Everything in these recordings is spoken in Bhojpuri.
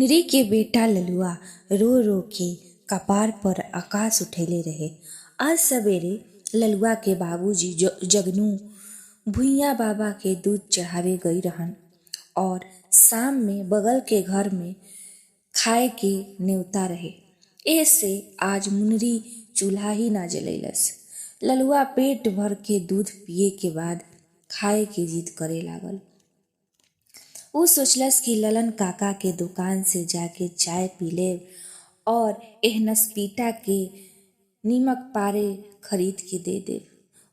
मुनरी के बेटा ललुआ रो रो के कपार पर आकाश उठैले रहे। आज सवेरे ललुआ के बाबूजी जगनू भुइयां बाबा के दूध चढ़ावे गई रहन और शाम में बगल के घर में खाए के न्योता रहे। एसे आज मुनरी चूल्हा ही ना जलैलस। ललुआ पेट भर के दूध पिए के बाद खाए के जिद करे लागल। ऊ सोचलस कि ललन काका के दुकान से जाके चाय पी लेब और एह नसपीटा के नीमक पारे खरीद के दे देब।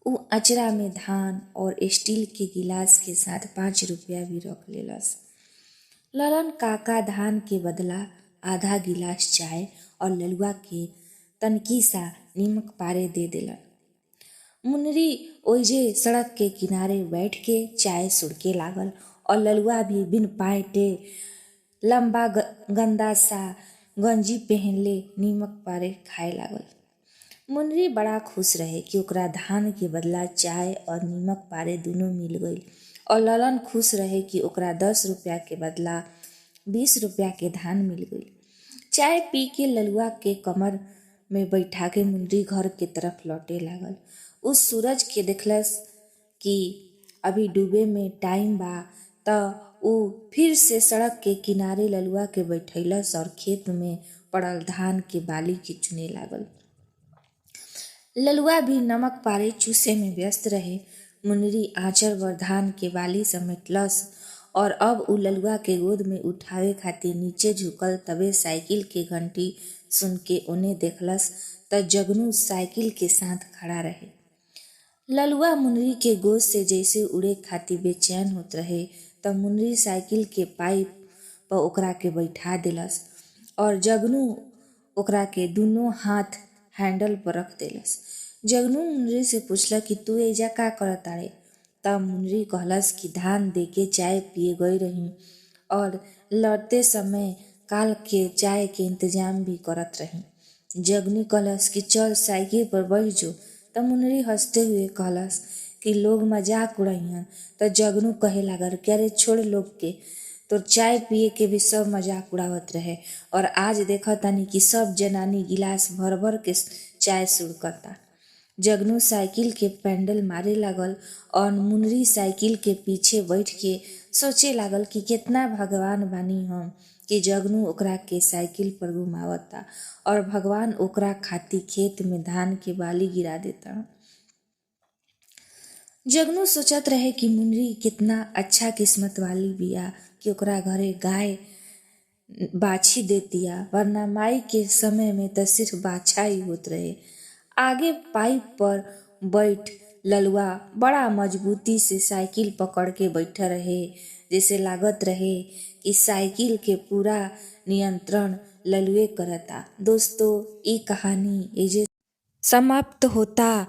ऊ अचरा में धान और स्टील के गिलास के साथ 5 रुपया भी रख लेलस। ललन काका धान के बदला आधा गिलास चाय और ललुआ के तनकी सा नीमक पारे दे देलन। मुनरी ओइजे सड़क के किनारे बैठ के चाय सुड़के लागल और ललुआ भी बिन पायटे लंबा गंदा सा गंजी पहनले नीमक पारे खाए लागल। मुनरी बड़ा खुश रहे कि ओकरा धान के बदला चाय और नीमक पारे दुनों मिल गईल और ललन खुश रहे कि ओकरा 10 रुपया के बदला 20 रुपया के धान मिल गईल। चाय पी के ललुआ के कमर में बैठा के मुनरी घर के तरफ लौटे लागल। उ सूरज के देखलस कि अभी डूबे में टाइम बा त ऊ फिर से सड़क के किनारे ललुआ के बैठैलस और खेत में पड़ल धान के बाली के चुने लागल। ललुआ भी नमक पारे चूसे में व्यस्त रहे। मुनरी आंचर भर धान के बाली समेटलस और अब ऊ ललुआ के गोद में उठावे खातिर नीचे झुकल, तबे साइकिल के घंटी सुन के ओने देखलस त जगनू साइकिल के साथ खड़ा रहे। ललुआ मुनरी के गोद से जैसे उड़े खातिर बेचैन होत रहे त मुनरी साइकिल के पाइप पर ओकरा के बैठा देलस और जगनू ओकरा के दुनों हाथ हैंडल पर रख देलस। जगनू मुनरी से पूछला कि तू एजा का करताड़े? तब मुनरी कहलस कि धान देके चाय पिए गई रही और लौटते समय काल के चाय के इंतजाम भी करत रही। जगनू कहलस कि चल साइकिल पर बैठ जो। तब मुनरी हंसते हुए कहलस कि लोग मजाक उड़ैहन। त जगनू कहे लागल कि अरे छोड़ लोग के, तोर चाय पिए के भी सब मजाक उड़ावत रहे और आज देखतानी कि सब जनानी गिलास भर भर के चाय सुड़कता। जगनू साइकिल के पैंडल मारे लागल और मुनरी साइकिल के पीछे बैठ के सोचे लागल कि कितना भगवान बानी हम कि जगनू ओकरा के साइकिल पर घुमावता और भगवान ओकरा खातिर खेत में धान के बाली गिरा देता। जगनू सोचत रहे कि मुनरी कितना अच्छा किस्मत वाली बिया कि ओकरा घरे गाय बाछी देतिया, वरना माई के समय में त सिर्फ बाछा ही होत रहे। आगे पाइप पर बैठ ललुआ बड़ा मजबूती से साइकिल पकड़ के बैठा रहे, जैसे लागत रहे कि साइकिल के पूरा नियंत्रण ललुए करता। दोस्तों, ये कहानी एजे समाप्त होता।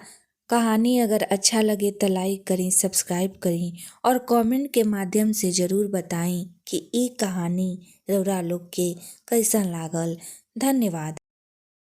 कहानी अगर अच्छा लगे तो लाइक करें, सब्सक्राइब करें और कमेंट के माध्यम से ज़रूर बताएं कि ये कहानी रउरा लोग के कैसन लागल। धन्यवाद।